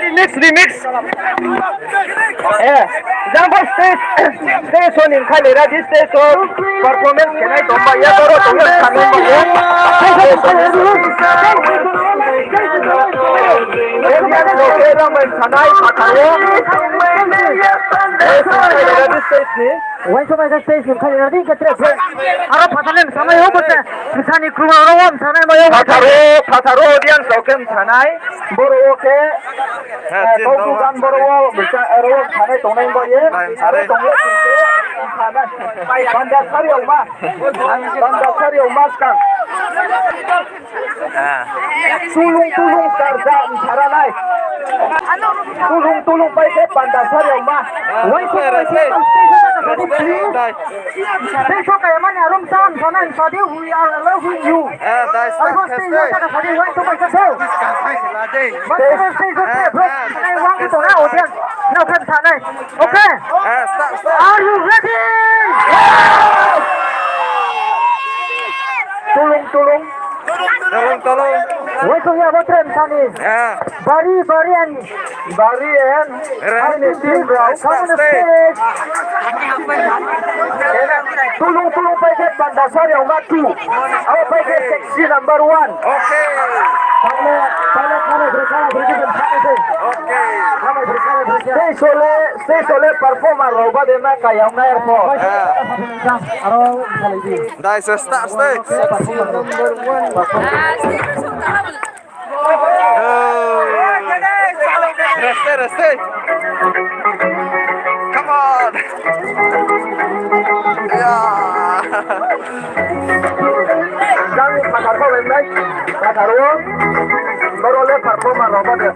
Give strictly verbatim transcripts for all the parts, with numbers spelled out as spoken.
Remix, remix. Eh, jang bo stage, stage show ni khalera di stage show performance khe nai tong bai ya, boro tong ya, khanai bai ya. Audience rok khe rang bai sanai, phathar wo. Eh, stage ni. Uaingsouh bai khe stage ni khalera di khe tre tre. Aro phathar le sanai ho bo se. Sani krung aro wo sanai mai yo. Phathar wo, phathar wo audience rok khe sanai. Boro wo khe, eh, kau bugan boro wo, boro wo sanai tongnai bo ye. Aro tong ye sing khe, panda sari yoma. Panda sari yoma skang. Tulung tulung karja msara nai. Tulung tulung pai khe panda sari yoma. Uaingsouh bai khe stage show khe mani arum sam sanai sadi, we are loving you. Aro stage show khe sadi, uaingsouh bai khe stage show khe vlog sanai wang to na audience. Nrao khe sanai. Okay? Are you ready? Tulung tulung. Tulung tulung. Uaingsouh ya bo tre msani. Bari bari and bari and. Are ni team rao. Tulung tulung pai khe panda sari yoma two. Abo pai khe sexy number one. Okay. Stage show le, stage show le performer rao bade na kaya ong nai arpho. Aro salai di. Dai se start stage. Reste, reste. Come on. Ya. Jang phathar kho bai nai. Phathar wo. Boro le performer rao bade.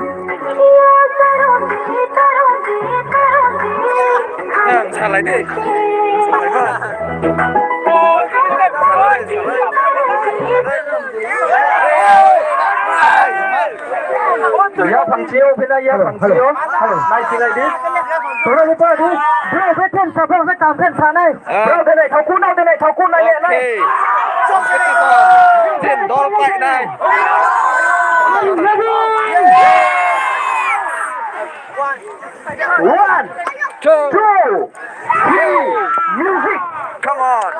Salai di. Salai di. Yaphang chio, bina yaphang chio. Nai si nai di. Toro ni pa di. Bro, bro, bro, bro, bro, bro, bro, nai. Bro, de nai thao ku, nao de nai thao ku, nai ye nai. Team dol pai nai. One, two, three, music. Come on.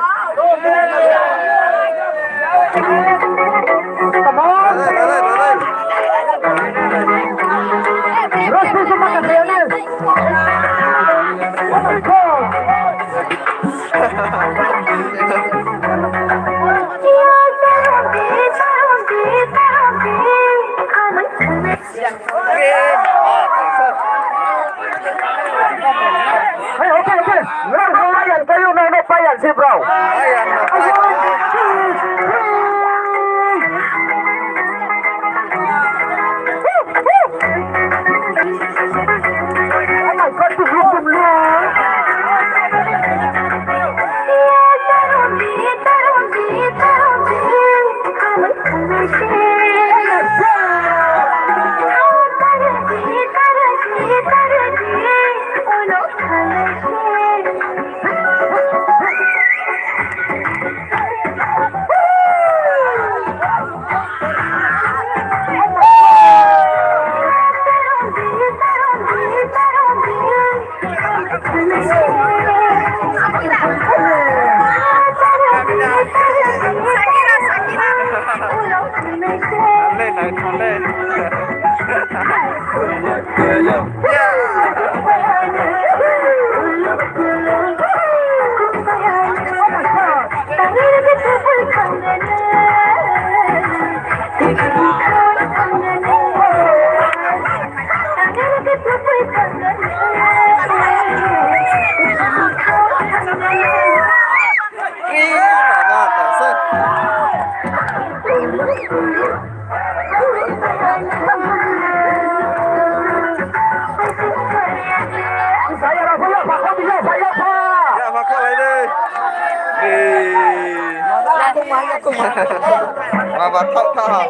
Come on. Hey, okay, okay. Nang no payan kayo, nang no payan si, bro. Oh my God, this room, room, room. Khalai de. Ei. Ma ba thaoh thaoh ha.